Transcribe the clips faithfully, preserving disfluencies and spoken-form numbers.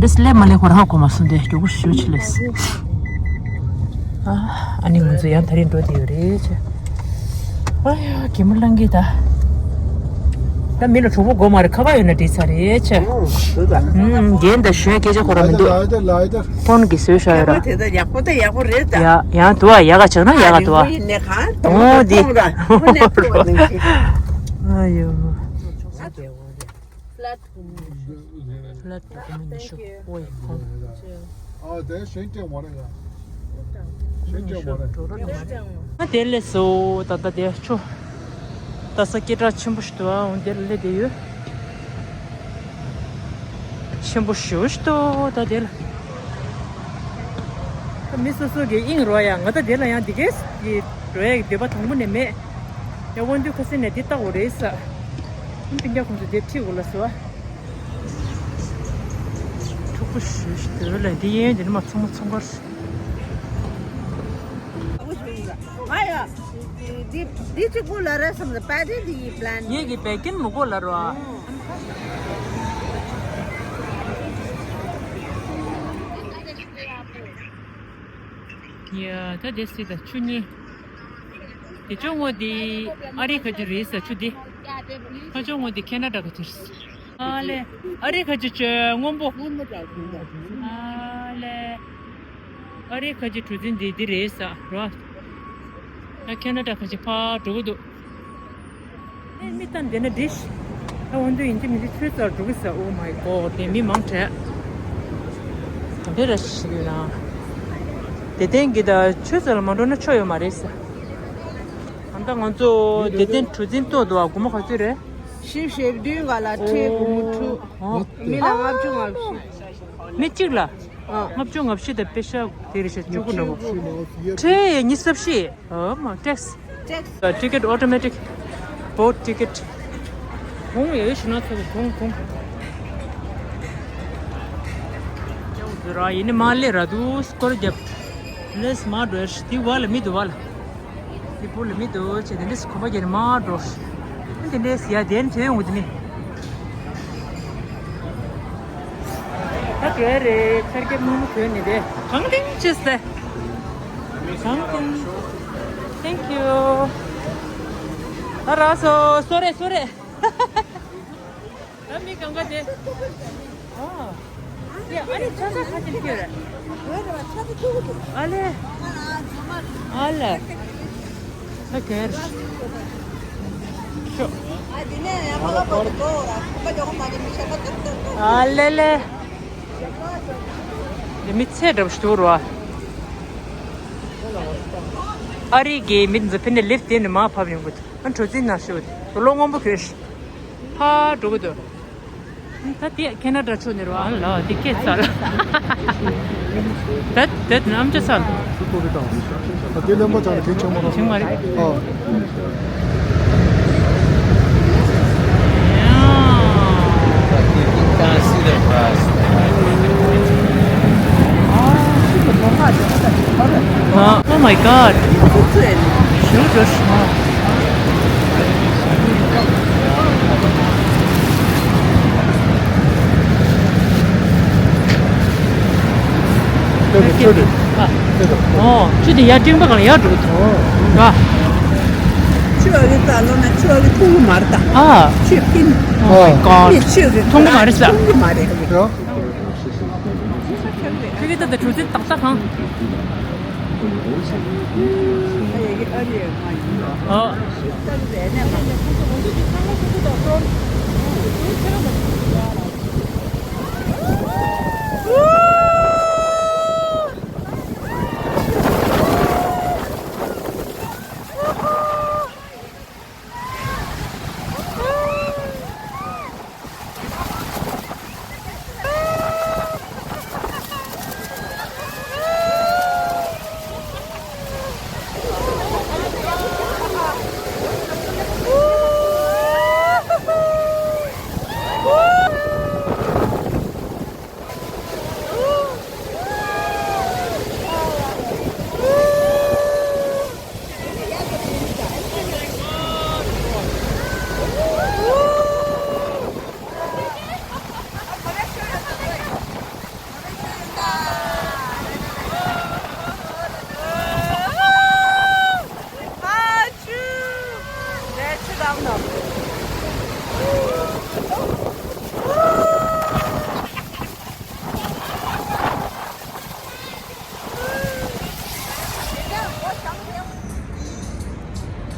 ལེས་ལེ་མ་ལེ་ཁོ་རང་གོ་མ་སོང་དེ་མགྱོགས་པོ་ཞུ་ཆི་ལེས། ཨ་ཨ་ནི་ང་ཚོ་ཡང་ད་རིང་འགྲོ་དེ་ཡོད་རེད་ཆེ། ཨ་ཡ་གད་མོ་ལངས་གི་ད། ད་མི་ལ་གྲོགས་པོ་དགོས་མ་རེད། ཁ་པར་ཡོད་ན་འགྲིག་ཚར་རེད་ཆེ། ཨུམ་རྒན་ད་ཞོན་སྐད་ཆ་ཁོ་རང་མི་འདུག་ཕོན་གྱི་བཟོས་ཤ་ཡོད་ར། དེ་ད་ཡག་པོ་ད་ཡག་པོ་རེད་ད། ཡ་ཡང་དུ་བ་ཡག་ག་ཆགས་ན་ཡག་ག་དུ་བ། ཨོ་དེ། ཨ་ཡོ། Flat. Flat. ཨ་དེ་ཞེན་ཅན་མ་རེད་ཡ། ཞེན་ཅན་མ་རེད། ཨ་དེ་ལས་སོ་ད་ལྟ་དེ་ཆུ། ད་ས་སྐད་གྲགས་ཆེན་པོ་ཞིག་འདུག་ཨ་འོང་དེ་ལ་སླེབས་བསྡད་ཡོད། ཆེན་པོ་ཞེ་པོ་ཞིག་འདུག་ད་དེ་ལ། ད་མི་སོ་སོ་གི་དབྱིངས་རོ་ཡ་ང་ད་དེ་ལ་ཡང་འདི་གས་ཀྱི་འགྲོ་ཡ་གི་འདོད་པ་དང་པོ་ནས་མེད། ཡ་དབང་འདུས་ཁ་སེང་ནས་འདི་ལྟ་དགོས་རེད་ས། སྤུན་ཀྱག་ཁོང་ཚོ་དེ་ཁྲིད་དགོས་ལ་སོ། ཕྲུ་གུ་ཞིག་ཞིག་འདོད་ལ་འདི་གཡས་གཡོན་འདི་ནི་མ་ཚང་མ་ཚོང་མཁར། ང་ཡ། འདི་འདི་གཅིག་པུ་ལ་རེད་བསམ་ད་པད་ཏི་འདི་ཡི་པླན། ངེད་ཀྱི་བད་ཀན་མི་དགོས་ལ་རོ། ཡ་ད་དེ་སྲིད་ད་ཆུ་གཉིས། དེ་ཕྱོགས་ངོས་དེ་ཨ་རིའི་ཁ་ཆུ་རེད་ཟེར་ཆུ་དེ། ཁ་ཕྱོགས་ངོས་དེ་ཁེ་ན་ཌ་ཁ་ཆུ་རེད། ཨ་ལེ། ཨ་རིའི་ཁ་ཆུ་ཆུ་སྔོན་པོ། ཨ་ལེ། ཨ་རིའི་ཁ་ཆུ་གྲུ་འཛིན་དེ་འདི་རེད་ཟེར་རོ། ད་ཁེ་ན་ཌ་ཁ་ཆུ་ཕར་འགྲོ་གི་འདུག་ཨེ་མི་ད་འདི་ན་འདི་ཤི། ད་འོན་ཏེ་ཡིན་གྱི་མི་འདི་ཆོས་ཚར་འགྲོ་གི་ཟེར། Oh my God དེ་མི་མང་དྲགས། ག་འདྲ་ར་ཞིག་ཡོད་ན། དེ་ཐེངས་ཀྱི་ད་ཆོས་ཚར་ལ་མ་འགྲོ་ན་ཆོ་ཡོད་མ་རེད་ཟེར། ཨ་ད་ང་ཚོ་དེ་ཐེངས་གྲུ་འཛིན་ཏོག་འདུག་ཨ། སྒོར་མོ་ག་ཚོད་རེད། བཞི་བཅུ་ཞེ་བདུན་ག་ལ་ཁྲལ་སྒོར་མོ་དྲུག་ཨོ། མི་ལ་ལྔ་བཅུ་ལྔ་བཅུ། མི་གཅིག་ལ། ཨ། ལྔ་བཅུ་ང་བཞི་དང་པེ་ཤ་དེ་རེད་ཤག་བཅུ་དགུ་འདྲ་བོ། ཁྲལ་ཉི་ཤུ་རྩ་བཞི། ཨོ་མ་ཊེག་སི། ཊེག་སི། ཊི་ཀེ་ཊི་ཨོ་ཊོ་མེ་ཊིག་བོཊ་ཊི་ཀེ་ཊི། གོང་ཡོད་ཤི་ན་ཚོ་གོང་གོང་། ཡང་ཟེར་ར་ཡིན་ནི་མ་ལེ་ར་དུ་སྐོར་རྒྱབ། ལེས་མ་འགྲོ་ཤི་དི་བ་ལ་མི་དུ་བ་ལ། དེ་བུ་ལ་མི་འདུག་ཅེས་དེ་འདྲས་ཁོ་པ་རྒྱལ་མ་འགྲོ། དེ་འདྲས་ཡ་དེ་ནི་དེ་ཡོང་གི་དེ་ནི། ད་ག་རེ་ཆར་རྒྱབ་མུ་མུ་གྱོན་ནི་དེ། གང་ཏིང་ཅེས་ཏེ། གང་ཏིང་། Thank you. ད་ར་སོ་སོ་རེ་སོ་རེ། ད་མི་གང་ག་དེ། ཨ། ཡ་ཨ་ནི་ཆ་ས་ཁ་ཅིག་ཁྱེར། ཨ་ལེ། ཨ་ལེ། ད་གར། ཤོ། ཨ་ལེ་ལེ། དེ་མི་ཚེ་འགྲམ་ཞུ་རོ། ཨ་རི་གི་མི་འཛི་ཕི་ནི་ལིབ་དེ་ནི་མ་ཕབ་ཡོང་གི་འདུག་ཨ་གྲུ་འཛིན་ན་ཤོད་དེ་ལོ་སྔོན་པོ་གྱོན་ཤི། ཕ་འགྲོ་གི་འདུག་ད་དེ་ཁེ་ན་ཌ་ཕྱོགས་ནས་རོ། ཨ་ལ་དེ་སྐད་ཚར། ད་དེ་ནམ་ཅི་ཚར། དེ་ལམ་པ་ཚར་དེ་ཆེན་མོ་རོ། ཆེན་མ་རེད། ཨ། Oh my God. ཞུ་ཅོ་ཤི། ཨོ། ཆུ་དེ་ཡར་སྤྲིན་པ་གང་ཡར་འགྲོ་ཐོ། ར། ཆུ་ཨ་གི་རྩ་ལོ་ན་ཆུ་ཨ་གི་མཐོང་གི་མ་རེད་ད། ཨ། ཆུ་པིན། Oh my God. ཆུ་གི་མཐོང་གི་མ་རེད་ས། མཐོང་གི་མ་རེད། ཁྱེད་ཀྱིས་ད་ལྟ་གྲུ་གཟིངས་ཏག་ཏག་གང་། ཨ།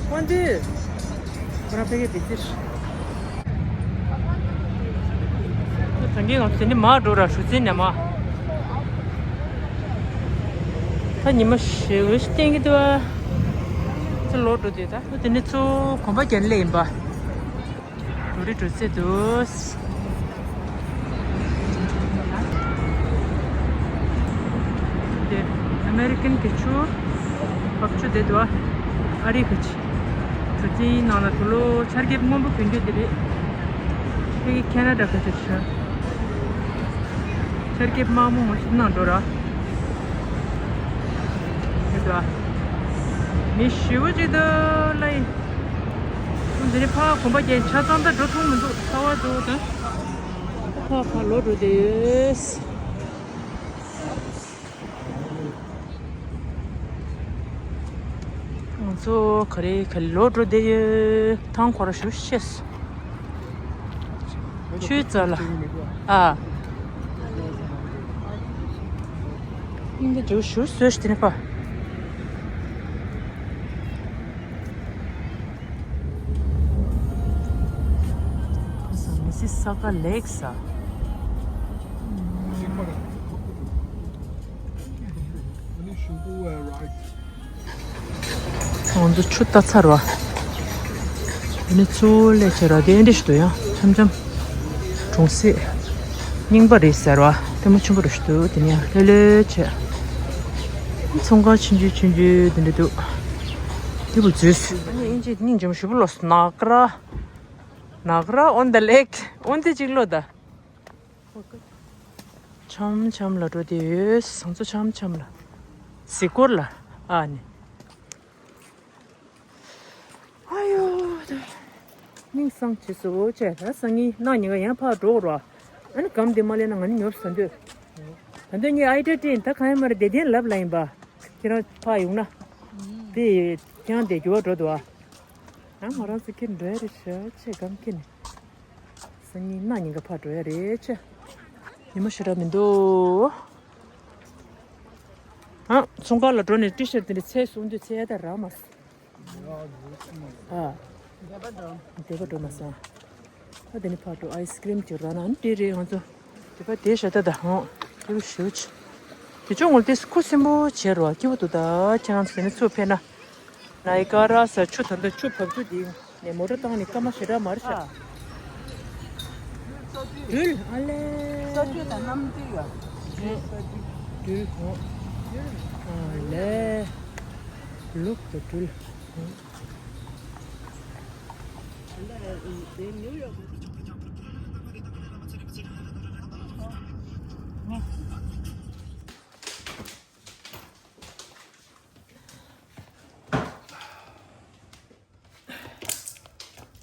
ཁོང་དུས་ཁོ་རང་ཕ་གིར་བདེ་རྩིར། ད་གིན་ང་ཚོ་དེ་ནས་མར་འགྲོ་ར་ཧྲུའུ་ཅིན་ནས་མར། ད་ཉི་མ་ཞེ་པོ་ཞིག་བསྟན་གྱི་འདུག་ཨ། ཚུར་ལོག་འགྲོ་དུས་ད་དེ་ནས་ཚུར་གོམ་པ་རྒྱག་སླེབས་ཡིན་པ། འགྲོ་རེ་འགྲོ་ཚེ་འདུག་དེ་ཨ་མེ་རི་ཀན་གྱི་ཆུ་འབབ་ཆུ་དེ་འདུག་ཨ། ཨ་རི་ཁ་ཆེ། གྲུ་གཟིངས་ནང་ལ་དུག་ལོག་ཆར་འབབ་སྔོན་པོ་གྱོན་རྒྱུ་དེ་རེད། ཕ་གི་ཁེ་ན་ཌ་ཁ་ཆེ་ཆུ། ཆར་འབབ་དམར་མོ་ངོ་ཤེས་ནང་འགྲོ་ར། དེ་འདུག་ཨ། མི་ཞེ་པོ་ཅིག་འདུག་ལ་ཡིན། འདི་ནས་ཕར་གོམ་པ་རྒྱག་ཆ་ཚང་ད་འགྲོ་ཐུབ་མི་འདུག་ཚ་བ་འདུག་ད། ཕར་ཕར་ལོག་འགྲོ་བསྡད་ཡོད། ང་ཚོ་ག་རེ་ག་རེ་ལོག་འགྲོ་བསྡད་ཡོད། ཐང་ཁོ་ར་ཞུ་ཤེས། ཆུའི་རྩ་ལ། ཨ། འདི་ཇོ་ཞུ་སོས་ཏེ་ནི་པ། མི་སི་ས་ཀ་ལེགས་ས། ང་ཚོ་ཆུ་ལྟ་ཚར་བ། དེ་ནས་ཚུར་སླེབས་བྱས་ར་དེ་འདྲ་ཞིག་འདུག་ཡང་འཆམ་འཆམ། གྲོང་གསེབ་རྙིང་པ་རེད་ཟེར་བ་ལྟད་མོ་ཆེན་པོ་རེད་ཞིག་འདུག་དེ་ནས་ཡང་ལྷོད་ལྷོད་བྱས། ཚོང་ཁང་ཆུང་ཆུང་ཆུང་ཆུང་དེ་འདྲ་འདུག་དེ་བུ་འཛུལ་སོང་། ཨ་ནི་ཨིན་ཇི་སྙིང་རྗེ་མོ་ཞེ་པོ་ལོས་སོང་། ནག་ར། ནག་ར་on the lake on the ཅིག་ལོ་ད། འཆམ་འཆམ་ལ་འགྲོ་དེ་ཡོད། ང་ཚོ་འཆམ་འཆམ་ལ། གཟིགས་སྐོར་ལ། ཨ་ནི། ཨ་ཡོ། ད། སྙིང་སང་བྱེད་སོ་བྱས་ད་སང་ཉིན་གནངས་ཉིན་ཀ་ཡང་ཕར་འགྲོ་དགོས་ར། ཨ་ནི་སྒམ་དེ་མ་ལེན་ན་ང་ནི་ཉོབ་ཟ་འདོད། ད་འདོད་ངས་ཨའི་ཌི་སྤྲད་ད་གང་ཡང་མ་རེད་བདེ་ལྡན་ལབ་ལ་ཡིན་པ། ཁྱེད་རང་ཕར་ཡོང་ན། དེ་ཁྱེད་རང་དེ་འགྱུར་བ་འགྲོ་འདུག་ཨ། ཡང་ང་རང་ཚོ་ཁྱེར་འགྲོ་ཡ་རེད་ཤག་ཆེ་སྒམ་ཁྱེར་ནས། སང་ཉིན་གནངས་ཉིན་ཀ་ཕར་འགྲོ་ཡ་རེད་ཆེ། ཉི་མ་ཞེ་དྲག་མི་འདུག་ཨ། ཚོང་ཁང་ལ་འགྲོ་ནས་ཊི་ཤར་ཊི་དེ་འདྲ་ཚད་སོང་དུས་ཚད་ཡ་ད་རག་མ་སོང་། ཨ། འདོད་པ་འགྲོ་མ་སོང་། ཨ་དེ་ནི་ཕར་འགྲོ་ཨའི་སི་ཀི་རིམ་ཅིག་རག་ན་ཨ་ནི་དེ་རེད་ང་ཚོ། དེ་པ་དེ་ཤ་ད་ད་ཧོ། དེ་བུ་ཞུ་ཆི། དེ་ཅོ་ངོ་དེ་ཁུ་སིམ་པོ་བྱེད་རོགས་སྐྱིད་པོ་འདུག་ད་ཁྱེད་རང་ཚོ་དེ་ནི་ཚུར་ཕེབས་ན། ནའི་ཀ་ར་ས་ཆུ་ད་ལྟ་ཆུ་བབས་ཚུལ་དེ་ནས་མོ་ཊ་བཏང་ནས་སྐར་མ་ཞེ་དྲག་མ་རེད་ཤག་སྦྲུལ་ཨ་ལེ། ས་ཆུ་དང་གནམ་དུས་ཡ། སྦྲུལ་ཧོ། ཨ་ལེ། ལུག་དང་སྦྲུལ་ཧོ།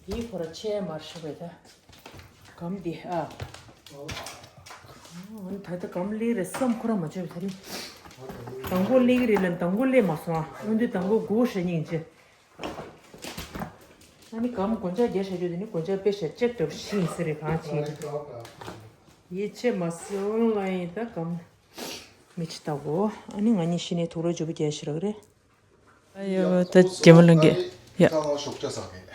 འདིའི་ཁོ་ར་ཆེ་མར་ཤོ་བས་ད། སྒམ་འདི་ཨ། ད་ལྟ་སྒམ་ལེགས་རེད་བསམ་ཁོ་ར་མ་བྱོས་པ་ད་རིང་། དང་པོ་ལེགས་ཀྱི་རེད་ལ་དང་པོ་ལེགས་མ་སོང་ཨ། འོན་ཏེ་དང་པོ་དགུ་ཧྲ་སྙིང་རྗེ། ཨ་ནི་སྒམ་གོན་ཆ་རྒྱག་བྱ་རྒྱུ་དེ་ནི་གོན་ཆ་དཔེ་ཞེ་ལྕགས་འདྲ་པོ་ཞིག་ཡིན་ས་རེད་གང་བྱེད། ཡིད་ཆེས་མ་སོང་ལ་ཡིན་ད་སྒམ། མི་ཆི་ལྟ་གོ་ཨ་ནི་ང་གཉིས་ཤི་ནས་དུག་རོ་འཇུ་པོ་རྒྱག་ཞིག་རག་རེད། ཨ་ཡོ་ད་རྒྱལ་མོ་ལང་གི་ཡ། ད་ང་ཞོགས་ཇ་ཟ་མེད།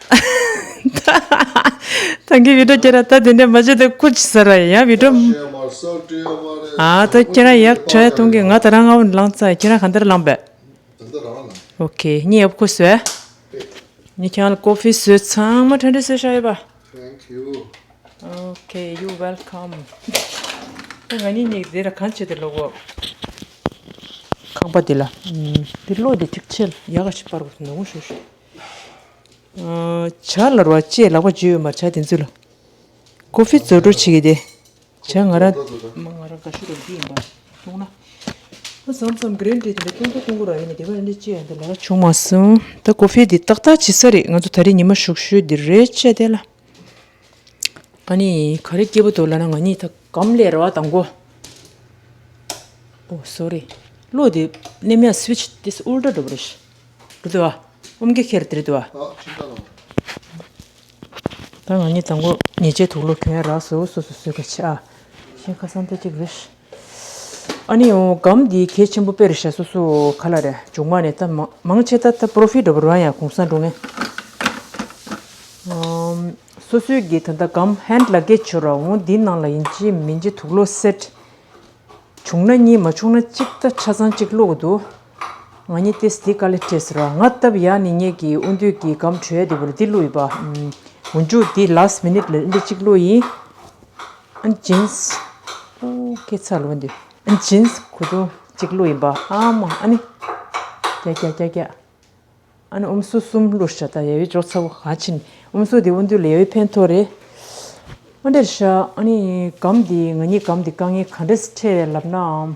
ད་གི་བི་ཌིའོ་ཁྱེད་རང་ད་དེ་འདྲ་མ་བྱེད་ད་ཁུ་ཅི་ཟ་ར་ཡ་བི་ཌིའོ། ཨ་ད་ཁྱེད་རང་ཡག་ཁྲ་གཏོང་གི་ང་ད་རང་ང་བུ་ལང་ཚ་ཁྱེད་རང་ག་འདར་ལངས་པས། ད་ལྟ་རང་ལ། ཨོ་ཁེ་ངས་ཡབ་ཁུ་བཟོས། ངས་ཁྱེད་རང་ལ་ཀོ་ཕི་བཟོས་ཚང་མ་ཁྲ་ཁྲ་བཟོས་བཞག་ཡོད་པ། Thank you. Okay, you welcome. ད་ང་གཉིས་གཉིས་འདི་ལ་གང་བྱེད་དེ་ལོ་གོ་ཁང་པ་འདི་ལ། འདི་ལོ་འདི་གཅིག་ཆེ་ལ་ཡག་ག་ཞིག་པར་གོ་ནོ་ངོ་ཞུ་ཞུ། ཇ་ལ་རོ་ཅེས་ལག་པ་འཇུས་ཡོད་མ་ཇ་དེ་ཚོ་ལ། ཀོ་ཕི་བཟོ་འགྲོ་བྱེད་ཀྱི་དེ། ཇ་ང་ར་མ་ང་ར་ག་ཤུ་ར་འདི་ཡིན་པ། གཏོང་ན། ཨ་བསམ་བསམ་གི་རེད་འདྲེ་དེ་འདྲ་སྟོང་ད་གཏོང་གི་ར་ཡིན་ནི་དེ་བ་འདྲེ་ཅེས་ཡང་དེ་ལ་བྱུང་མ་སོང་། ད་ཀོ་ཕི་འདི་ཏག་ཏག་བྱེད་ས་རེད། ང་ཚོ་ད་རེས་ཉི་མ་ཞུགས་ཤོས་འདི་རེད་ཅེས་དེ་ལ། ཨ་ནི་ག་རེ་སྐྱིད་པོ་འདུག་ལབ་ན་ང་གཉིས་ད་སྒམ་ལས་ར་བ་དང་གོ། ཨོ་སོ་རི། གློག་དེ་ནེམ་ཡ་སུ་ཝིཆ་དེ་ཨུལ་ཏྲ་འགྲོ་བ་རེད། རེད་དོ། ཨོམ་གེ་ཁེར་དེ་རེད་དོ། ཨ་ཕྱི་ལྟ་ལ། ད་ང་གཉིས་དང་པོ་ཉེས་ཆད་དུག་ལོག་གྱོན་ཡ་རག་སོ་སོ་སོ་སོའི་ག་ཆ་ཨ། ཤིང་ཁ་སང་ད་ཅིག་རེད། ཨ་ནི་འོ་སྒམ་འདི་གལ་ཆེན་པོ་དཔེ་རེད་ཤག་སོ་སོ་ག་ལ་རེད་མཇུག་མ་ནས་ད་མ་མང་ཆེ་ད་ད་པོ་རོ་ཕིཊ་འགྲོ་བ་རང་ཡང་གུང་སེང་འགྲོ་ངེས། ཨམ། སོ་སོའི་གི་ད་ལྟ་སྒམ་ཧེན་ཌི་ལག་གེ་ཇི་ཞིག་ཡོད་ར། འོ་འདི་ནང་ལ་ཡིན་གཅིག་མིན་གཅིག་དུག་ལོག་སེ་ཊི་བྱུང་ན་གཉིས། མ་བྱུང་ན་གཅིག་ད་ཆ་ཚང་གཅིག་བླུག་གི་འདུག་ང་གཉིས་ཏེས་འདི་དཀའ་ལས་འཕྲད་ཟེར་བ། ང་སྟབས་ཡག་ནི་ངེད་ཀྱི་དབོན་སྟོད་ཀྱི་སྒམ་བྲོས་ཡ་དེ་བོར་འདི་བླུག་ཡིན་པ། ཨུམ། འོན་ཀྱང་འདི་ལཱ་སི་ཊི་མི་ནིཊ་ལ་འདི་གཅིག་བླུག་ཡིན། ཨ་ནི་ཇིན་སི། ཨོ་སྐད་ཆ་ལོ་འདི། ཨ་ནི་ཇིན་སི་གོས་ཐུང་གཅིག་བླུག་ཡིན་པ། ཨ་མ་ཨ་ནི། རྒྱ་རྒྱ་རྒྱ་རྒྱ། ཨ་ནི་ཨུམ་སུ་གསུམ་བླུགས་ཤག་ད་ཡ་ཝི་འཇོག་ཚ་བོ་ག་ཕྱིན། ཨུམ་སུ་དེ་དབོན་སྟོད་ལ་ཡ་ཝི་ཕན་ཐོགས་རེད། ཨ་འདྲ་ཤག་ཨ་ནི་སྒམ་དེ་ང་གཉིས་སྒམ་དེ་དཀའ་ངལ་ག་འདྲས་འཕྲད་རེད་ལབ་ནའང་།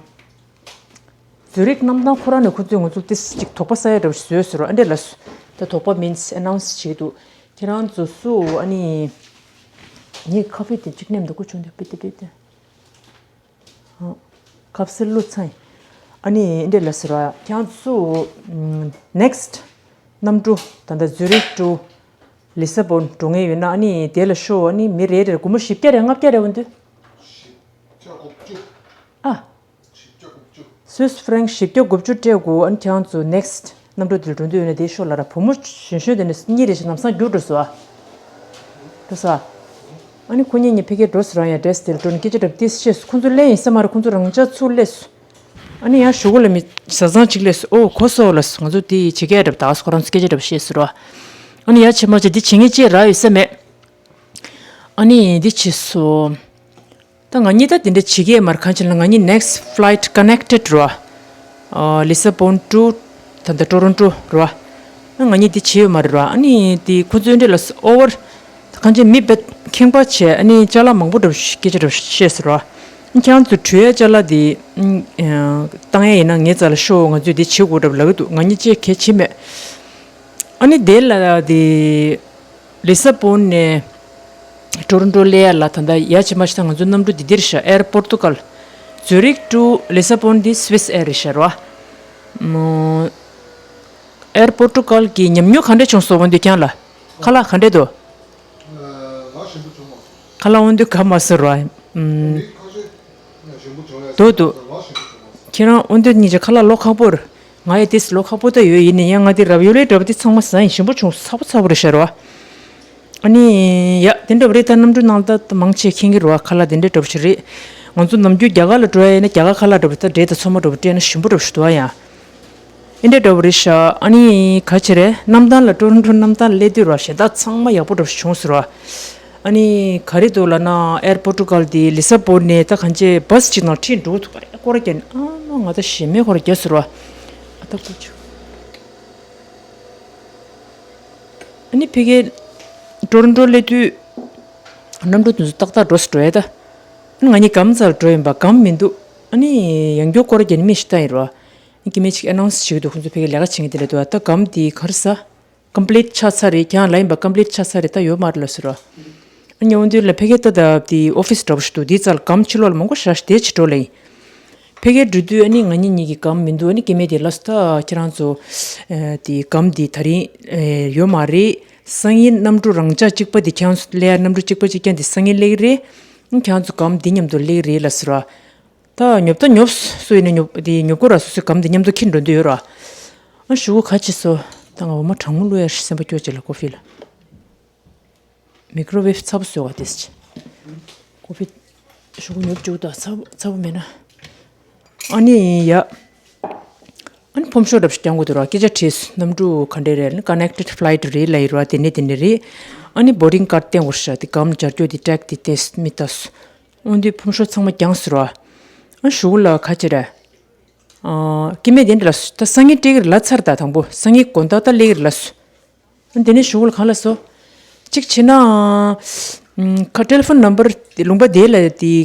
ཛུ་རིག་གནམ་ཐང་ཁོ་རང་ནས་ཁོ་ཚོས་ང་ཚོ་ཏིས་ཅིག་དོགས་པ་ཟ་ཡ་འདྲ་བོ་ཞིག་བཟོས་ཟེར་རོ། ཨ་འདྲས་ལ་སུ་ད་དོགས་པ་མིན་ཨ་ནའུན་སི་བྱེད་ཀྱི་འདུག་ཁྱེད་རང་ཚོ་སུ་ཨ་ནི་ངས་ཁ་ཕི་དེ་གཅིག་ནེམ་འདུག་གོ་བྱུང་དེ་པི་ཏི་པི་ཏི། ཁབ་སིལ་ལུ་ཚན། ཨ་ནི་འདྲེ་ལ་ཟེར་བ་ཁྱང་སུ། ནེག་སི་ཊི་གནམ་གྲུ་ད་ལྟ་ཛུ་རིག་ཏུ་ལི་ས་བོན་འགྲོ་ངེས་ཡོད་ན། ཨ་ནི་དེ་ལ་ཤོག་ཨ་ནི་མི་རེ་རེར་སྒོར་མོ་བཞི་བརྒྱ་རེ་ལྔ་བརྒྱ་རེ་འོང་དུས། ཨ། སུད་སི་ཧྥ་རན་བཞི་བརྒྱ་དགུ་བཅུ་སྤྲད་དགོས། ཨ་ནི་ཁྱང་ཚོ་ནེག་སི་ཊི་གནམ་གྲུ་དེ་ལ་འགྲོ་འདོད་ཡོད་ན་དེ་ཤོག་ལ་ར། བུ་མོ་གཞོན་གཞོན་དེ་ནས་གཉིས་རེ་ཞིག་ལམ་སང་རྒྱུགས་འགྲོ་སོང་ཨ། འགྲོ་སོང་ཨ། ཨ་ནི་ཁོ་གཉིས་གཉིས་ཕ་གིར་འགྲོ་སོང་རང་ཡང་འདྲེས་དེ་ལ་འགྲོ་ནས་སྐད་ཆ་འདྲ་པོ་ཏིས་བཤད་སོང་། ཁོ་ཚོ་ལེན་ཡིན་ས་མ་རེད། ཁོ་ཚོ་རང་འཇགས་ཚུར་སླེབས་སོང་། ཨ་ནི་ཡང་གཞུག་གུ་ལ་མི་བཟའ་ཚང་གཅིག་སླེབས་སོང་། ཨོ་གོ་སོང་ལབ་སོང་། ང་ཚོ་དེ་བྱེད་སྐད་འདྲ་པོ་ད་ཁོ་རང་ཚོ་སྐད་ཆ་འདྲ་པོ་བཤད་སོང་ར། ཨ་ནི་ཡ་ཆེ་མ་ཆེ་འདི་བྱེད་ངེས་ཅེས་རག་ཡོད་ས་མེད། ཨ་ནི་འདི་བྱེད་སོང་། ད་ང་གཉིས་ད་དེ་འདྲ་བྱེད་ཀྱི་མ་རེད། གང་ཅི་ལ་ང་གཉིས་next flight connected རེད་བ། ལི་ས་བོན་ཏུ་ད་ལྟ་ཊོ་རོན་ཊོ་རེད་བ། ང་གཉིས་དེ་བྱེད་ཡོད་མ་རེད་བ། ཨ་ནི་དེ་ཁོ་ཚོའི་འདྲ་ལ་ཨོ་ཝར་གང་ཅི་མི་བེད་ཁེངས་པ་བྱས། ཨ་ནི་ཅ་ལག་མང་པོ་འདྲ་སྐད་ཆ་འདྲ་བཤད་ཟེར་བ། ཁྱེད་རང་ཚོ་བྲོས་ཡ་ཅ་ལག་དེ་བཏང་ཡ་ཡིན་ན་ངའི་རྩ་ལ་ཤོག་ང་ཚོས་དེ་བྱེད་དགོས་འདྲ་ལབ་ཀྱི་འདུག་ང་གཉིས་ཅེས་གལ་ཆེ་མེད། ཨ་ནི་དེ་ལ་དེ། ལི་ས་བོན་ནས་ཊོ་རོན་ཊོ་སླེབས་ཡ་ལ་ད་ལྟ་ཡ་ཆེ་མ་ཆེ་ད་ང་ཚོའི་གནམ་གྲུ་འདི་འདིར་ཤ་ཨེར་པོར་ཏུ་གལ། ཛུ་རིག་ཏུ་ལི་ས་བོན་འདི་སུ་ཝིས་ཨེར་རེད་ཤ་ར་བ། ཨེར་པོར་ཏུ་གལ་གྱི་ཉམས་མྱོང་ག་འདྲས་བྱུང་སོང་བ་འདུག་ཁྱེད་རང་ལ། ཁ་ལག་ག་འདྲས་འདུག་ཁ་ལག་འོན་ཏེ་ག་མ་ཟེར་ར། འདུག་འདུག་ཁྱེད་རང་འོན་ཏེ་གཉིས་ཀྱི་ཁ་ལག་ལོ་ཁག་པོ་རེད། ང་ཡི་དེས་ལོ་ཁག་པོ་ད་ཡོད་ཡིན་ནའི་ཡང་ང་དེ་རབ་ཡོལ་ལས་འདྲ་པོ་དེ་ཚང་མ་ཟ་ཡིན། ཞིམ་པོ་བྱུང་། ཚ་པོ་ཚ་པོ་རེད་ཤ་ར་བ། ཨ་ནི་ཡ་དེ་འདྲ་པོ་རེད། ད་གནམ་གྲུ་ནང་ད་མང་ཆེ་མཁྱེན་གྱི་རེད་བ། ཁ་ལག་དེ་འདྲ་འདྲ་པོ་ཞིག་རེད། ང་ཚོ་ནམ་རྒྱུན་རྒྱ་གར་ལ་འགྲོ་ཡ་ཡིན་ན་རྒྱ་གར་ཁ་ལག་འདྲ་པོ་ད་འབྲས་དང་ཚོད་མ་འདྲ་པོ་སྤྲད་ན་ཞིམ་པོ་འདྲ་པོ་ཞིག་འདུག་ཨ། ཡ་ཨེ་འདྲ་འདྲ་པོ་རེད་ཤག་ཨ་ནི་ག་ཅི་རེད། གནམ་ཐང་ལ་ཊོ་རོན་ཊོ་གནམ་ཐང་ལ་སླེབས་དུས་ར་གཞན་དག་ཚང་མ་ཡག་པོ་འདྲ་པོ་ཞིག་བྱུང་ཟེར་བ། ཨ་ནི་ག་རེ་འདུག་ལབ་ན་ཨེར་པོར་ཏུ་གལ་དེ་ལི་ས་བོན་ནས་ད་གང་ཅི་བྷ་སི་ཅིག་ནང་ཁྲིད་འགྲོ་ཐུབ་པ་རེད། སྐོར་རྒྱག་ནས་ཨ་མ་ང་ད་ཞེ་མེད་སྐོར་རྒྱག་ཟེར་བ། ཨ་ད་ཀོ་ཆུ། ཨ་ནི་ཕ་གིར་ཊོ་རོན་ཊོ་སླེབས་དུས་གནམ་གྲུ་དེ་ཚོ་ཏག་ཏག་འགྲོ་སུ་འགྲོ་ཡ་ད། ཨ་ནི་ང་གཉིས་སྒམ་རྩ་ལ་འགྲོ་ཡིན་པ། སྒམ་མི་འདུག་ཨ་ནི་ཡང་སྐྱར་སྐོར་རྒྱག་ནས་མི་ཞིག་ལྟ་ཡིན་རོ། ཨ་ནི་སྐྱེ་དམན་ཅིག་ཨ་ནའུན་སི་བྱེད་ཀྱི་འདུག་ཁོང་ཚོ་ཕ་གིར་ལས་ཀ་བྱེད་མཁན་དེ་འདྲ་འདུག་ད་སྒམ་དེ་ག་རེ་ཟ། ཀམ་པི་ལིཊ་ཆགས་ཚར་རེད། ཁྱེད་རང་ལབ་ཡིན་པ་ཀམ་པི་ལིཊ་ཆགས་ཚར་རེད། ད་ཡོད་མ་རེད་ལབ་ཟེར་རོ། ཨ་ནི་འོན་ཏེ་ལ་ཕ་གིར་ད་ལྟ་དེ་ཨོ་ཕི་སི་འདྲ་པོ་ཞིག་འདུག་དེའི་རྩ་ལ་སྒམ་ཕྱི་ལོགས་ལ་མང་པོ་བཞག་ཤག་དེ་ཕྱི་དྲོ་ལ་ཡིན། ཕ་གིར་འགྲོ་དུས་ཨ་ནི་ང་གཉིས་གཉིས་ཀྱི་སྒམ་མི་འདུག་ཨ་ནི་སྐྱེ་དམན་དེ་ལབ་སོང་། ད་ཁྱེད་རང་ཚོ་ཨ་དེ་སྒམ་དེ་ད་རིང་ཨ་ཡོད་མ་རེད། སང་ཉིན་གནམ་གྲུ་རང་འཇགས་གཅིག་པ་དེ་ཁྱེད་རང་ཚོ་སླེབས་ཡ་གནམ་གྲུ་གཅིག་པ་གཅིག་རྐྱང་དེ་སང་ཉིན་སླེབས་ཀྱི་རེད། ཨ་ནི་ཁྱེད་རང་ཚོ་སྒམ་དེ་མཉམ་དུ་སླེབས་ཀྱི་རེད་ལབ་ཟེར་རོ། ད་ཉོབ་ད་ཉོབ། སུ་ཡིན་ན་ཉོབ་དེ་ཉོབ་དགོས་ར། སོ་སོའི་སྒམ་དེ་མཉམ་དུ་འཁྱེར་འགྲོ་འདོད་ཡོད་ར། ཨ་ཞུ་གུ་ག་ཅི་སོ། ད་ང་འོ་མ་གྲང་མོ་བླུག་ཡ་ཞིག་སེམས་པ་སྐྱོ་ཅིག་ལ་ཀོ་ཕི་ལ། མིག་རོ་ཝེབ་ཚ་པོ་བཟོས་བ་དེ་ཅི། ཀོ་ཕི། ཞུ་གུ་ཉོབ་བཅུག་ད་ཚ་པོ་ཚ་པོ་མེད་ན། ཨ་ནི་ཡ། ཨ་ནི་ཕོམ་ཤོག་འདྲ་པོ་ཞིག་རྒྱག་དགོས་འདུག་ར། སྐད་ཆ་དྲིས་སོང་། གནམ་གྲུ་ག་འདྲས་རེད། ཀོ་ནེག་ཊེཌ་ཕ་ལའི་ཊི་རེད་ལབ་ཡོད་ར། དེ་ནས་དེ་འདྲས་རེད། ཨ་ནི་བོར་ཌིང་ཀཱཌ་བསྟན་དགོས་ཤག་དེ་སྒམ་སྦྱར་རྒྱུ་དེ་ཊེག་དེ་བལྟས་མི་ལྟ་སོང་། འོན་ཏེ་ཕོམ་ཤོག་ཚང་མ་བརྒྱངས་ཟེར་བ། ཨ་ཞུ་གུ་ལ་ག་ཅི་རེད། ཨ་སྐྱེ་དམན་དེ་འདྲ་ལ་སུ་ད་སང་ཉིན་སྤྲད་ཀྱི་རེད་ལབ་ཚར། ད་དང་པོ་སང་ཉིན་དགོང་དག་ད་སླེབས་ཀྱི་རེད་ལབ་སོང་། ཨ་དེ་ནས་ཞུ་གུ་ལ་གང་ལབ་སོང་། གཅིག་བྱས་ན། ཨམ་ཁ་ཊེ་ལི་ཕོན་ནམ་བར་ལུང་པ་དེ་ལ་དེ་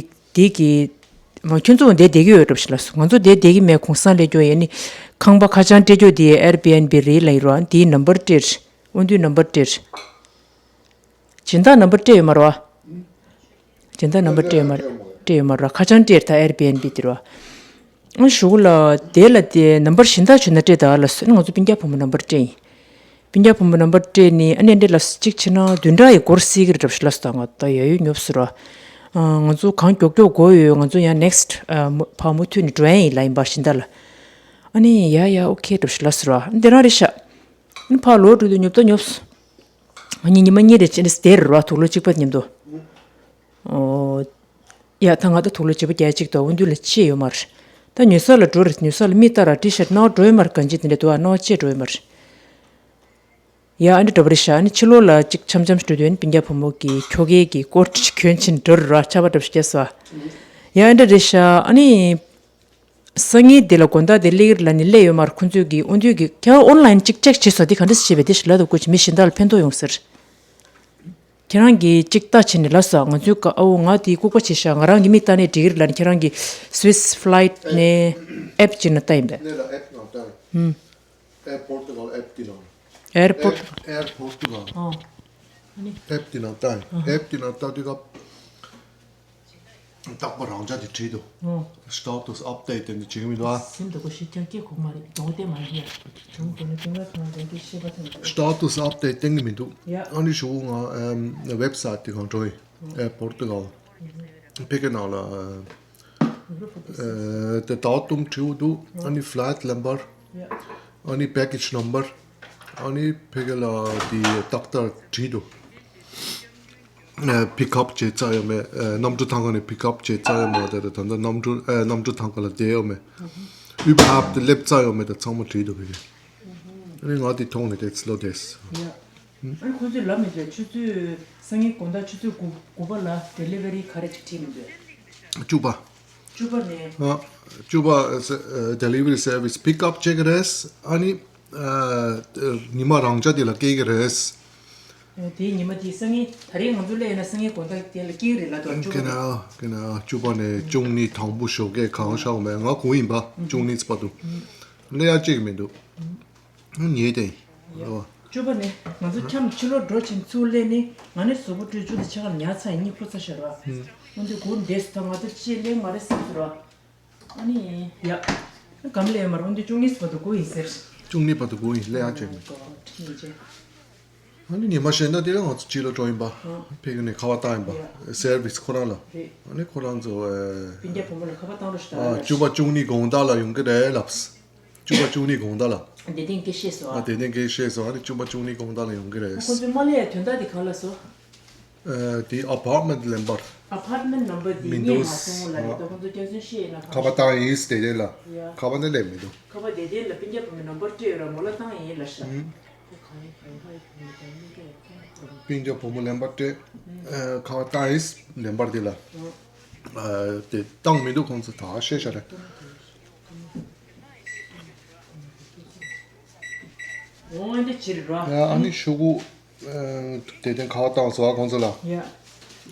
དེ་གི་མ་ཁྱོད་ཚོ་དེ་བསྡད་ཀྱི་ཡོད་འགྲོ་ཞིག་ལབ་སོང་། ང་ཚོ་དེ་བསྡད་ཀྱི་མེད། གུང་སེང་སླེབས་རྒྱུ་ཡིན་ནི། ཁང་པ་ཁ་བྱང་སྤྲད་རྒྱུ་དེ་ཨེར་བི་ཨེན་བི་རེད་ལབ་ཡོད་ར། དེའི་ནམ་བར་སྤྲད། འོན་ཏེ་ནམ་བར་སྤྲད། སྦྱིན་བདག་ནམ་བར་སྤྲད་ཡོད་མ་རེད་བ། སྦྱིན་བདག་ནམ་བར་སྤྲད་ཡོད་མ་རེད། སྤྲད་ཡོད་མ་རེད་བ། ཁ་བྱང་སྤྲད་ད་ཨེར་བི་ཨེན་བི་དེ་རེད་བ། ཨ་ཞུ་གུ་ལ་དེ་ལ་དེ་ནམ་བར་གཞན་དག་བྱུང་ན་སྤྲད་ད་ལབ་སོང་། ང་ཚོ་སྤུན་ཀྱག་བུ་མོ་ནམ་བར་སྤྲད་ཡིན། སྤུན་ཀྱག་བུ་མོ་རྣམ་པ་སྤྲད་ནི་ཨ་ནི་འདི་ལ་གཅིག་བྱས་ན་བདུན་ཕྲག་གི་སྐོར་སྲིད་ཀྱི་རེད་འདྲ་པོ་ཞིག་ལབ་སོང་། ད་ང་ད་ཡ་ཡོད་ཉོབ་སོང་ར། ང་ཚོ་གང་མགྱོགས་མགྱོགས་དགོས་ཡོད། ང་ཚོ་ཡང་next་ཕར་མུ་མཐུད་ནས་འགྲོ་ཡ་ཡིན་ལབ་ཡིན་པ་ཤིན་ཏུ་ལ། ཨ་ནི་ཡ་ཡ་ཨོ་ཁེ་འདྲ་པོ་ཞིག་ལབ་སོང་ར། འདི་རང་རེད་ཤག་ཨ་ནི་ཕར་ལོག་འགྲོ་དུས་ཉོབ་ད་ཉོབ་སོང་། ང་གཉིས་ཉི་མ་གཉིས་རེ་བྱས་ནས་དེར་ར་དུག་ལོག་གཅིག་པ་མཉམ་དུ། ཨོ། ཡ་ད་ང་ད་དུག་ལོག་བྱེད་པ་རྒྱ་གཅིག་ཏུ་འོ་འདུག་ལ་ཅི་ཡོད་མ་རེད། ད་ཉོ་ས་ལ་འགྲོ་རེད། ཉོ་ས་ལ་མི་ལྟ་ར་ཊི་ཤར་ནང་འགྲོ་ཡོད་མ་རེད། གང་ཅི་དེ་འདྲ་འདུག་ཨ་ནང་ཅི་འགྲོ་ཡོད་མ་རེད། ཡ་ཨ་འདྲ་འདྲ་པོ་རེད་ཤག་ཨ་ནི་ཕྱི་ལོགས་ལ་ཅིག་འཆམ་འཆམ་ཞིག་འགྲོ་དུས་ཨ་ནི་སྤུན་ཀྱག་བུ་མོ་གི་ཁྱོ་གའི་གི་སྐོར་གྱོན་ཕྱིན་འགྲོ་རེད་ར། ཆར་པ་འདྲ་པོ་ཞིག་བརྒྱབ་སོང་། ཡ་ཨ་འདྲ་རེད་ཤག་ཨ་ནི། སང་ཉིན་དེ་ལ་དགོང་དག་དེ་སླེབས་ཀྱི་རེད་ལབ་ནས་སླེབས་ཡོད་མ་རེད། ཁོང་ཚོས་ཀྱིས་འོ་འདུག་གི་ཁྱེད་རང་ཨོན་ལན་ཅིག་ཅེག་བྱས་སོང་། དེ་ག་འདྲ་བྱས་པས་དེ་ཞིག་ལབ་དུས་ཁོ་ཅིག་མི་གཞན་དག་ལ་ཕན་ཐོགས་ཡོང་ཟེར། ཁྱེད་རང་གིས་ཅིག་ལྟ་བྱས་ནས་ལབ་སོང་། ང་ཚོའི་ཀ་ཨའོ་ང་དེ་ལྐུགས་པ་བྱས་ཤག་ང་རང་གི་མི་ལྟ་ནས་འགྲིག་གི་རེད་ལབ་ནས་ཁྱེད་རང་གིས་Swiss Flight་ནས་ཨེབ་ཅིག་ནང་ལྟ་ཡིན་པས། ཨེབ་པོ་ཏུ་གལ་ཨེབ་དེ་ནང་། ཨེར་པོ་ཏུ་གལ། ཨེར་པོ་ཏུ་གལ། ཨོ། ཨ་ནི། ཨེབ་དེ་ནང་ལྟ་ཡིན། ཨ་ཧ། ཨེབ་དེ་ནང་ལྟ་དུས་སྐབས། རྟག་པར་རང་འཇགས་དེ་བྲིས་འདུག་ཨོ། Status update་དེ་འདྲ་བྱེད་ཀྱི་མི་འདུག་ཨ། སེམས་སྡུག་པོ་ཞིག་ཀྱང་སྐྱེ་དགོས་མ་རེད། གདོང་བསྟན་མ་འདི་ཡ། གདོང་བསྟན་ན་གདོང་ལ་ཐང་གདོང་གི་ཤེས་པ་ཐང་། Status update་བསྟན་གྱི་མི་འདུག་ཡ། ཨ་ནི་ཞུ་ང་ཨམ་website་དེ་གང་འགྲོ་ཡིན། ཨེ་པོར་ཏུ་གལ། ཕ་གི་ནང་ལ་ཨ་དེ་ད་དུང་བྲིས་འདུག་ཨ་ནི་flight number། ཡ། ཨ་ནི་package number། ཨ་ནི་ཕ་གི་ལ་དེ་ཏག་ཏག་བྲིས་འདུག་ཨ། པིག་ཨབ་བྱས་ཚར་ཡོད་མེད། ཨ། གནམ་གྲུ་ཐང་ག་ནས་པིག་ཨབ་བྱས་ཚར་ཡོད་མེད། དེ་ད་ལྟ་གནམ་གྲུ་ཨ་གནམ་གྲུ་ཐང་ག་ལ་བསྡད་ཡོད་མེད། ཨུ་བར་དེ་སླེབས་ཚར་ཡོད་མེད། ད་ཚང་མ་བྲིས་འདུག་ཕ་གི། ཨ་ནི་ང་དེ་མཐོང་ནས་དེ་ཚི་ལོ་དེས། ཡ། ཨ་ནི་ཁོང་ཚོས་ལབ་མི་འདྲ། ཆུ་ཚོད་སང་ཉིན་དགོང་དག་ཆུ་ཚོད་དགུ་དགུ་པ་ལ་delivery་ག་རེ་ཅིག་བྲིས་མི་འདུག་བཅུ་པ། བཅུ་པ་ནས། ཨ། བཅུ་པ་ཨ་ཨ་delivery service pick up་བྱེད་ཀྱི་རེད། ཨ་ནི་ཨ་ཉི་མ་རང་འཇགས་དེ་ལ་སྐྱེལ་གྱི་རེད། ཨ་དེའི་ཉི་མ་དེ་སང་ཉིན་ད་རེས་ང་ཚོ་སླེབས་ཡོད་ན་སང་ཉིན་དགོང་དག་དེ་ལ་སྐྱེལ་གྱི་རེད་ལབ་འདུག་བཅུ་པ་ཀེ་ནེ་ནས། ཨ་ཀེ་ནེ་ཨ་བཅུ་པ་ནས་བཅུ་གཉིས་དང་པོ་ཞོགས་ཀས་གང་ཤར་བ་མེད། ང་དགོངས་ཡིན་པ། བཅུ་གཉིས་ཙམ་པ་འདུག་སླེབས་ཡ་གཅིག་མི་འདུག་ཉེ་དེ་ཡིན། བཅུ་པ་ནས་ང་ཚོ་འཁྱམས་ཕྱི་ལོགས་འགྲོ་ཕྱིན་ཚུར་སླེབས་ནས་ང་ནི་གཟུགས་པོ་བཀྲུས་བཅུག་དེ་ཕྱི་ཁར་ཉལ་ཚར་ཡིན། གཉིད་ཁུག་ཚར་ཤག་ར། ཨུམ། འོན་ཏེ་སྒུག་བསྡད་སོང་། ད་ང་ཚོ་ཅི་སླེབས་མ་རེད་བསམ་སོང་ར། ཨ་ནི་ཡ། སྒམ་སླེབས་མ་རེད། འོན་ཏེ་བཅུ་གཉིས་བར་དུ་སྒུག་ཡིན་ཟེར། བཅུ་གཉིས་བར་དུ་སྒུག་ཡིན། སླེབས་ཡ་ཅིག་མེད། ཨ་ནི་ཉི་མ་གཞན་དག་དེ་ལ་ང་ཚོ་ཕྱི་ལོགས་འགྲོ་ཡིན་པ། ཨ། ཕ་གི་ནས་ཁ་པར་བཏང་ཡིན་པ། ཡ། སེར་བིས་ཁོ་རང་ལ། རེད། ཨ་ནི་ཁོ་རང་ཚོ་ཨེ། སྤུན་ཀྱག་བུ་མོ་ལ་ཁ་པར་བཏང་རོགས་ཞེས་ཨ་བཅུ་པ་བཅུ་གཉིས་དགོང་དག་ལ་ཡོང་གི་རེད་ལབས། བཅུ་པ་བཅུ་གཉིས་དགོང་དག་ལ། བདེ་ལྡན་སྐད་བཤད་སོང་ཨ། ཨ་བདེ་ལྡན་སྐད་བཤད་སོང་། ཨ་ནི་བཅུ་པ་བཅུ་གཉིས་དགོང་དག་ལ་ཡོང་གི་རེད། ཁོ་ཚོས་མ་སླེབས་ཡ་དོན་དག་དེ་གང་ལ་སོང་། ཨ་དེ་apartment་ལེན་པར། Apartment number་དེ་མི་ངས་འདུག་མ་སོང་ལ་རེད། ཨ། ད་ཁོ་ཚོ་སྐྱག་རྫུན་བཤད་ཡིན་ན་ཁ་པར་བཏང་ཡིན་ཟེར་དེ་ལ། ཡ། ཁ་པར་ནི་སླེབས་མི་འདུག་ཁ་པར་བདེ་ལྡན་ལ་སྤུན་ཀྱག་བུ་མོའི་ནམ་བར་སྤྲད་ཡོད་ར། མོ་ལ་བཏང་ཡིན་ལབ་ཤག་ཨུམ། སྤུན་ཀྱག་བུ་མོ་ལེན་པར་སྤྲད། ཨ་ཁ་པར་བཏང་ཡིན། ལེན་པར་དེ་ལ། ཨ་དེ་བཏང་མི་འདུག་ཁོང་ཚོ་ད་བཤད་ཤག་རེད། འོང་འདི་ཕྱིར་ར། ཡ་ཨ་ནི་ཤོག་གུ་ཨ་དེ་དེ་ཁ་བཏང་སོང་ཨ་ཁོང་ཚོ་ལ། ཡ།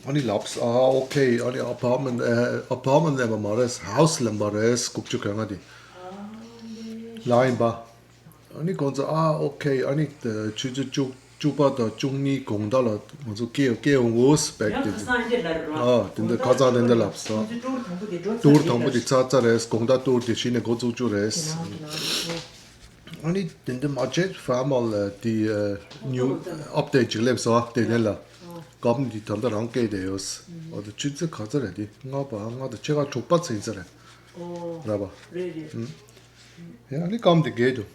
ཨ་ནི་ལབས་ཨ་ཨོ་ཁེ། ཨ་ནི་apartment་ཨ་apartment་ལེན་པ་མ་རེད། house་ལེན་པ་རེད། དགུ་བཅུ་གོ་ལྔ་དེ་ལ་ཡིན་པ། ཨ་ནི་ཁོང་ཚོ་ཨ་ཨོ་ཁེ། ཨ་ནི་ཆུ་ཚོད་བཅུ་བཅུ་པ་དང་བཅུ་གཉིས་དགོང་དག་ལ་ང་ཚོ་སྐྱེལ་སྐྱེལ་འོང་གོ་སྤེག་ཡང་དེ་ཁ་སང་འདི་ལ་ར། ཨ་དེ་འདྲ་ཁ་སང་དེ་འདྲ་ལབས་སོང་། ཁོང་ཚོ་ཊུར་དང་པོ་དེ་འགྲོ་ཊུར་དང་པོ་དེ་ཚར་ཚར་རེད། དགོང་དག་ཊུར་དེ་གཞི་ནས་འགོ་བཙུགས་རྒྱུ་རེད། ཨ་ནི་དེ་འདྲ་མ་བྱས་ཧྥ་མ་ལ་དེ་ཨ་new update་ཅིག་སླེབས་སོང་། དེ་ནས་ལ་སྒམ་འདི་ད་ལྟ་རང་སྐྱེས་བསྡད་ཡོད། འོ་དེ་ཆུ་ཚོད་ག་ཚོད་རེད། དེ་ལྔ་པ་ལྔ་དང་ཕྱེད་ཀ་དྲུག་པ་ཚིག་ཚོད་རེད། རེད་པ། ཡ་ཨ་ནི་སྒམ་དེ་རྒྱས་འདུག་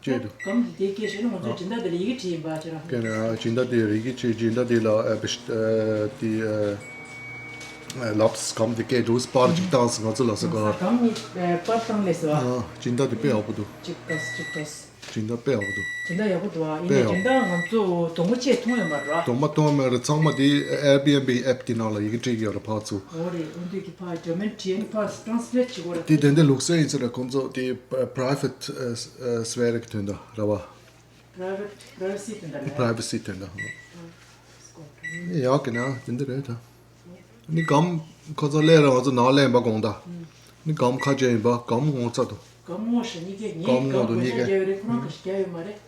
ཅེས་འདུག་སྒམ་དེ་དེ་སྐད་བཤད་ན་ང་ཚོས་སྦྱིན་བདག་དེ་ལ་ཡི་གེ་བྲིས་ཡིན་པ་ཅེ་ར། ཀྱེ་ན་སྦྱིན་བདག་དེ་རི་གི་ཆེ་སྦྱིན་བདག་དེ་ལ་ཨ་བི་ཨ་དེ་ཨ་ལབས། སྒམ་དེ་སྐད་འདུག་པར་ཅིག་བཏང་སོང་ང་ཚོ་ལ་ས་ག་སྒམ་གཉིས་ཨ་པར་བཏང་ལས་སོ། ཨ་སྦྱིན་བདག་དེ་དཔེ་ཡག་པོ་འདུག་གཅིག་དགའ་སོ་གཅིག་དགའ་སོ། སྦྱིན་བདག་དཔེ་ཡག་པོ་འདུག་སྦྱིན་བདག་ཡག་པོ་འདུག་ཨ། ཡིན་ནའི་སྦྱིན་བདག་ང་ཚོ་གདོང་པ་ཆེ་མཐོང་ཡོད་མ་རེད་ར། གདོང་པ་མཐོང་ཡོད་མ་རེད། ཚང་མ་དེ་Airbnb app་དེ་ནང་ལ་ཡི་གེ་བྲིས་ཀྱི་ཡོད་རེད་ཕར་ཚུར། འོ་རེད། འོ་འདུག་གི་ཕར་German་བྲིས་ནས་ཕར་translate་བྱེད་དགོས་རེད། དེ་དེ་འདྲ་ལུགས་སྲོལ་ཡིན་ས་རེད། ཁོང་ཚོ་དེ་private་ཨ་ཨ་sphäre་གི་དོན་དག་རེད་པ། Private privacy་དེ་འདྲ་ལས། Privacy་དེ་འདྲ། ཡག་གི་ན་དེ་འདྲ་རེད་ད། ནི་སྒམ་ཁོ་ཚོ་སླེབས་ར་ང་ཚོ་ནང་སླེབས་པ་དགོངས་དག་ནི་སྒམ་ཁ་ཕྱེ་ཡིན་པ། སྒམ་སྔོ་ཚ་འདུག་སྒམ་སྔོ་ཤ་གཉིས་ཀས་ངས་སྒམ་སྔོ་འདུག་གཉིས་ཀས། སྒམ་རྒྱག་ཡོད་རེད། ཁོ་རང་ག་ཤ་རྒྱག་ཡོད་མ་རེད།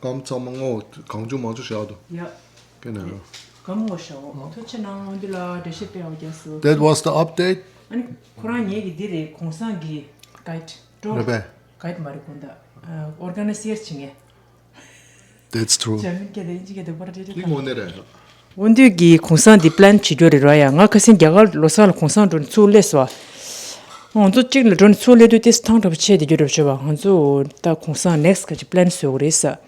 སྒམ་ཚང་མ་སྔོ་གང་བྱུང་མང་བྱུང་བཞག་འདུག་ཡ། ཀྱེ་ན་ཡ། སྒམ་སྔོ་ཤ་འོ། ཐུགས་རྗེ་གནང་འདི་ལ་འགྲེལ་བཤད་དཔེ་ཡག་རྒྱག་སོང་། That was the update. ཨ་ནི་ཁོ་རང་ངེད་ཀྱི་འདི་རེད། གོང་སང་གི་guide tour་རེད་པས། Guide་མ་རེད་དགོངས་དག་ཨ་organizer་བྱེད་མཁན། That's true. འཇར་མན་སྐད་དང་དབྱིན་ཇི་སྐད་དུ་བར་འབྲེལ་ལི་དང་། མོ་ནེ་རེད། འོ་འདུས་ཀྱི་གུང་སེང་འདི་པི་ལན་བྱེད་རྒྱུ་རེད་ར་ཡ། ང་ཁ་སང་རྒྱ་གར་ལོ་གསར་ལ་གུང་སེང་འགྲོ་ནས་ཚུར་སླེབས་སོང་། ང་ཚོ་གཅིག་ལ་འགྲོ་ནས་ཚུར་སླེབས་དུས་ཏེས་ཐང་འདྲ་པོ་ཆད་དེ་རྒྱུ་འདྲ་པོ་བྱོས་པ། ང་ཚོ་ད་གུང་སེང་ནེག་སི་ག་ཅིག་པི་ལན་བཟོ་དགོས་རེད་ས།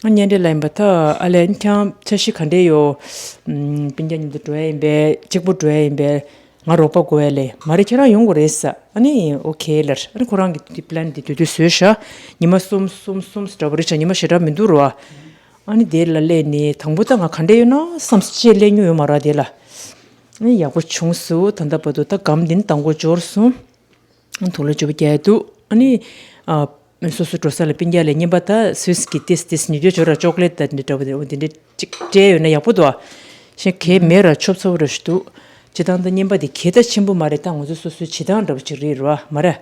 ཨ་ཉན་འདྲེ་ལ་ཡིན་པ་ད་ཨ་ལས་ཁྱང་འཆར་གཞི་ག་འདྲས་ཡོད། ཨམ། སྤུན་ཀྱག་མཉམ་དུ་འགྲོ་ཡ་ཡིན་པས་གཅིག་པུ་འགྲོ་ཡ་ཡིན་པས། ང་རོགས་པ་དགོས་ཡ་ལས་མ་རེད། ཁྱེད་རང་ཡོང་དགོས་རེད་ས། ཨ་ནི་ཨོ་ཁེ་ལར། ཨ་ནི་ཁོ་རང་གི་དེ་པི་ལན་དེ་དུས་དུས་བཟོས་ཤག་ཉི་མ་གསུམ་གསུམ་གསུམ་འདྲ་པོ་རེད་ཤག་ཉི་མ་ཞེ་དྲག་མི་འདུག་རོ། ཨ་ནི་དེ་ལ་སླེབས་ནས་དང་པོ་ད་ང་ག་འདྲས་ཡོད་ན་བསམ་སོང་ཅེས་སླེབས་མྱོང་ཡོད་མ་རེད་དེ་ལ། ཨ་ནི་ཡག་པོ་བྱུང་སོང་། ད་ལྟ་བར་དུ་ད་སྒམ་འདི་ནི་དང་པོ་འབྱོར་སོང་། ཨ་ནི་དུག་ལོག་ཅོ་པ་རྒྱག་འདུག་ཨ་ནི། ཨ། སོ་སོ་འགྲོ་ས་ལ་སྤུན་ཀྱག་ལ་རྔན་པ་ད་སུས་ཀྱི་ཏིས་ཏིས་ཉོ་རྒྱུ་བྱོས་ར། ཅོག་ལེ་ཊི་ད་འདི་འདྲ་པོ་དེ་འོ་འདི་འདྲ་ཅིག་སྤྲད་ཡོད་ན་ཡག་པོ་འདུག་ཨ། ཤེས་གལ་མེད་ར་ཆོབ་ཚ་པོ་ར་ཞིག་འདུག་སྤྱིར་བཏང་ད་རྔན་པ་དེ་གལ་ད་ཆེན་པོ་མ་རེད། ད་ང་ཚོ་སོ་སོའི་བྱེད་སྟངས་འདྲ་པོ་ཅིག་རེད་ར་མ་རེད།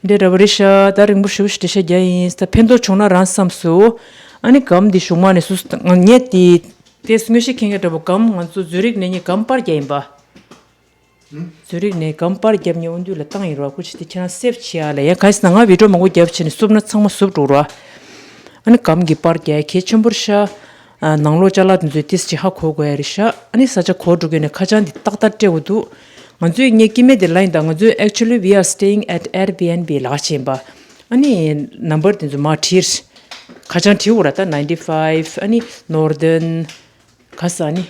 འདྲ་འདྲ་པོ་རེད་ཤག་ད་རིང་པོ་ཞེ་པོ་ཞིག་འགྲེལ་བཤད་རྒྱག་ཡིན། ད་ཕན་ཐོགས་བྱུང་ན་རང་བསམ་སོང་། ཨ་ནི་སྒམ་འདི་གཞུག་མ་ནས་སུ་ངས་དེ་དེ་དངོས་གཞི་མཁྱེན་མཁན་འདྲ་པོ་སྒམ་ང་ཚོ་ཛུ་རིག་ནས་ངས་སྒམ་པར་རྒྱག་ཡིན་པ། ཛུ་རིག་ནས་སྒམ་པར་རྒྱབ་ནས་འོ་འདུས་ལ་བཏང་ཡིན་རོགས། སྐུ་མཁྱེན་དེ་ཁྱེད་རང་སེབ་བྱེད་ཡ་ལ་ཡ། ག་ཡིན་ཟེར་ན་ང་བི་ཌིའོ་མང་པོ་རྒྱབ་བྱས་ནས་བསུབ་ན་ཚང་མ་བསུབ་འགྲོ་རོགས། ཨ་ནི་སྒམ་གྱི་པར་རྒྱག་ཡ་གལ་ཆེན་པོ་རེད་ཤག་ཨ། ནང་ལོགས་ཅ་ལག་དེ་ཚོའི་ཏིས་ཅིག་ཧ་གོ་དགོས་ཡ་རེད་ཤག་ཨ་ནི་ས་ཆ་གོ་འགྲོ་མཁན་ནས་ཁ་བྱང་འདི་ཏག་ཏག་སྤྲད་དགོས་འདུག་ང་ཚོའི་ངའི་སྐྱེ་དམན་དེ་ལ་ཡིན་ད། ང་ཚོའི་actually we are staying at Airbnb ལགས་བྱས་པ། ཨ་ནི་ནམ་བར་དེ་ཚོ་མར་བྲིས། ཁ་བྱང་བྲིས་དགོས་ར་ད། ninety five ཨ་ནི་Northern ག་ས་ནི།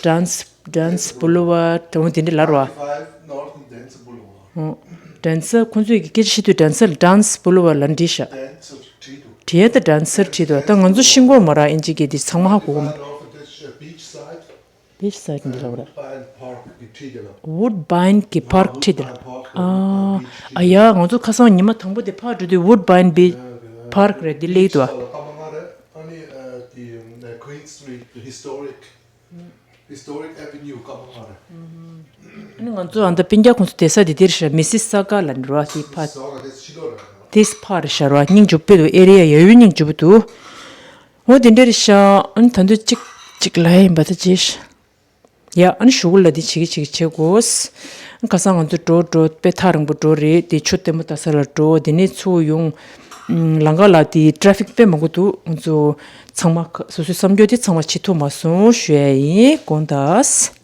Dance Dance Boulevard དང་དེ་འདྲ་ལབ་རོགས། Five Northern Dance Boulevard. ཨོ། Dance ཁོང་ཚོས་ཀྱི་སྐད་ཆ་བཤད་དུས་Dance Dance Boulevard ལབ་བྲིས་ཤག Dancer བྲིས་འདུག་བྲིས་ད་Dancer བྲིས་འདུག་ད་ང་ཚོ་ཤེས་ཀྱི་ཡོད་མ་རེད། ཨིན་ཇི་སྐད་དེ་ཚང་མ་ཧ་གོ་གི་མ་རེད། Northern Beach Side. Beach Side འདི་ལབ་ར། Woodbine Park གི་བྲིས་དེ་ལ། Woodbine གི་པར་བྲིས་དེ་ལ། Woodbine Park ཨ། ཨ་ཡ། ང་ཚོ་ཁ་སང་ཉི་མ་དང་པོ་དེ་ཕར་འགྲོ་དུས་Woodbine Beach Park རེད་འདི་སླེབས་འདུག་ཨ། Beach ལ་སྐར་མ་ལྔ་རེད། ཨ་ནི་ཨ་དེ་Queen Street historic Historic Avenue སྐར་མ་ལྔ་རེད། ཨ་ནི་ང་ཚོ་ཨ་ད་སྤུན་ཀྱག་ཁོང་ཚོ་བསྡད་ས་དེ་དེར་ཤག Mississauga ལ་འགྲོ་བ་དེ་ཕ། Mississauga དེ་ཕྱི་ལོགས་རེད། དེ་ཕར་ཤག་ར། སྙིང་རྗེ་པོ་དཔེ་འདུག་ཨེ་རི་ཡ་ཡ་ཡོད་སྙིང་རྗེ་པོ་འདུག་འོ་དེ་འདྲ་རེད་ཤག་ཨ་ནི་ད་དུང་གཅིག་གཅིག་ལ་ཡིན་པ་ད་རྗེས་ཤག་ཡ། ཨ་ནི་གཞུག་གུ་ལ་དེ་བྱེད་ཀྱི་བྱེད་ཀྱི་བྱེད་དགོས། ཁ་སང་ང་ཚོ་འགྲོ་འགྲོ་དཔེ་ཐག་རིང་པོ་འགྲོ་རེད། དེ་ཆུ་ལྟད་མོ་ལྟ་ས་ལ་འགྲོ། དེ་ནས་ཚུར་ཡོང་། ཨམ། ལམ་ཁ་ལ་དེ་traffic དཔེ་མང་པོ་འདུག་ང་ཚོ་ཚང་མ་ཁ་སོ་སོའི་བསམ་རྒྱུ་དེ་ཚང་མ་བྱེད་ཐུབ་མ་སོང་ཞུ་ཡ་ཡིན། དགོངས་དག